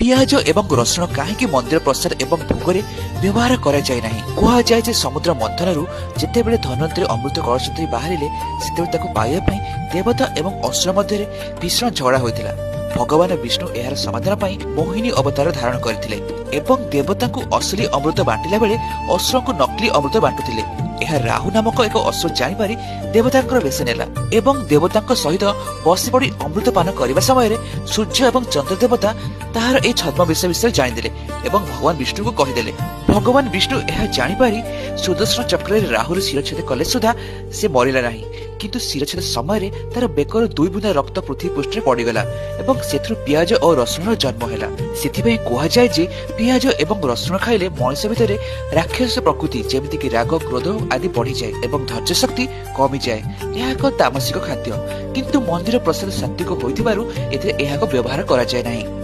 ପିଆଜ ଏବଂ ରସୁଣ କାହିଁକି ମନ୍ଦିର ପ୍ରସାଦ ଏବଂ ଭୋଗରେ ବ୍ୟବହାର କରାଯାଏ ନାହିଁ? କୁହାଯାଏ ଯେ ସମୁଦ୍ର ମନ୍ଥନରୁ ଯେତେବେଳେ ଧନ୍ୱନ୍ତରୀ ଅମୃତ କଳସ ଧରି ବାହାରିଲେ, ସେତେବେଳେ ତାକୁ ପାଇବା ପାଇଁ ଦେବତା ଏବଂ ଅସୁର ମଧ୍ୟରେ ଭୀଷଣ ଝଗଡ଼ା ହୋଇଥିଲା। ଭଗବାନ ବିଷ୍ଣୁ ଏହାର ସମାଧାନ ପାଇଁ ମୋହିନୀ ଅବତାର ଧାରଣ କରିଥିଲେ ଏବଂ ଦେବତାଙ୍କୁ ଅସଲି ଅମୃତ ବାଣ୍ଟିଲା ବେଳେ ଅସୁରଙ୍କୁ ନକଲି ଅମୃତ ବାଣ୍ଟୁଥିଲେ। ଏହା ରାହୁ ନାମକ ଏକ ଅସୁର ଜାଣିପାରି ଦେବତାଙ୍କର ବେଶ ନେଲା ଏବଂ ଦେବତାଙ୍କ ସହିତ ବସି ପଡ଼ି ଅମୃତ ପାନ କରିବା ସମୟରେ ସୂର୍ଯ୍ୟ ଏବଂ ଚନ୍ଦ୍ର ଦେବତା ତାହାର ଏହି ଛଦ୍ମବେଶ ବିଷୟରେ ଜାଣିଦେଲେ ଏବଂ ଭଗବାନ ବିଷ୍ଣୁଙ୍କୁ କହିଦେଲେ। ଭଗବାନ ବିଷ୍ଣୁ ଏହା ଜାଣିପାରି ସୁଦର୍ଶନ ଚକ୍ରରେ ରାହୁର ଶିରଚ୍ଛେଦ କଲେ ସୁଦ୍ଧା ସେ ମରିଲା ନାହିଁ, କିନ୍ତୁ ଶିରଚ୍ଛେଦ ସମୟରେ ତାର ବେକରୁ 2 ବୁନ୍ଦା ରକ୍ତ ପୃଥିବୀ ପୃଷ୍ଠରେ ପଡ଼ିଗଲା ଏବଂ ସେଥିରୁ ପିଆଜ ଓ ରସୁଣର ଜନ୍ମ ହେଲା। ସେଥିପାଇଁ କୁହାଯାଏ ଯେ ପିଆଜ ଏବଂ ରସୁଣ ଖାଇଲେ ମଣିଷ ଭିତରେ ରାକ୍ଷସ ପ୍ରକୃତି ଯେମିତିକି ରାଗ, କ୍ରୋଧ ଆଦି ବଢିଯାଏ ଏବଂ ଧୈର୍ଯ୍ୟ ଶକ୍ତି କମିଯାଏ। ଏହା ଏକ ତାମସିକ ଖାଦ୍ୟ, କିନ୍ତୁ ମନ୍ଦିର ପ୍ରସାଦ ସାତ୍ବିକ ହୋଇଥିବାରୁ ଏଥିରେ ଏହାକୁ ବ୍ୟବହାର କରାଯାଏ ନାହିଁ।